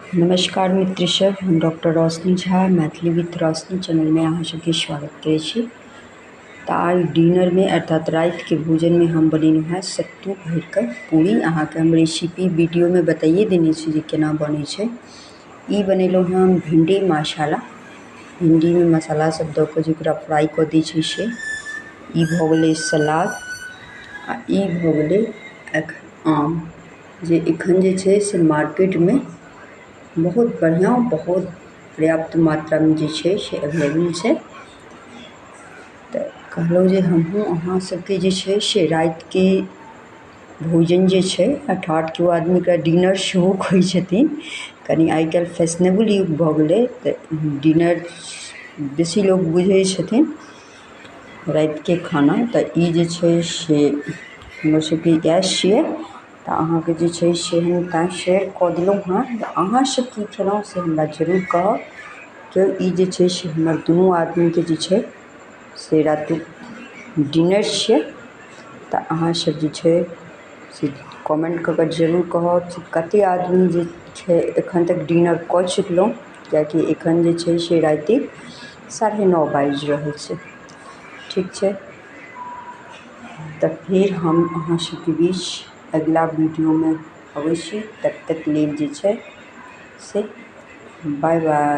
नमस्कार मित्र सब, हम डॉक्टर रोशनी झा मैथिली विथ रोशनी चैनलमे अहाँ सबके स्वागत करै छी। तऽ आइ डिनरमे अर्थात रातिके भोजनमे हम बनेलहुँ हेँ सत्तू भरिकऽ पूरी। अहाँके हम रेसिपी वीडियोमे बताइए देने छी जे केना बनै छै। ई बनेलहुँ हेँ हम भिंडी मसाला। भिंडीमे मसाला सब दऽ कऽ जे ओकरा फ्राइ कऽ दै छै से। ई भऽ गेलै सलाद आ ई भऽ गेलै आम, जे एखन जे छै से मार्केटमे बहुत बढ़िआँ, बहुत पर्याप्त मात्रामे जे छै से अवेलेबल छै। तऽ कहलहुँ जे हमहूँ अहाँ सबके जे छै से रातिके भोजन जे छै, अर्थात केओ आदमी एकरा डिनर सेहो कहै छथिन। कनि आइ काल्हि फैशनेबल युग भऽ गेलै तऽ डिनर बेसी लोक बुझै छथिन रातिके खाना। तऽ ई जे छै से हमर सबके इएह छियै। तऽ अहाँके जे छै से हम तैँ शेयर कऽ देलहुँ हँ। अहाँ सब की खेलहुँ से हमरा जरूर कहब। तऽ ई जे छै से हमर दुनू आदमीके जे छै से रातिक डिनर छियै। तऽ अहाँ सब जे छै से कमेंट कऽ कऽ जरूर कहब जे कते आदमी जे छै एखन तक डिनर कऽ चुकलहुँ, किएकि एखन जे छै से रातिक 9:30 बाजि रहल छै। ठीक छै, तऽ फेर हम अहाँ सबके बीच अगिला वीडियोमे अबै छी। तब तक लेल जे छै से बाय बाय।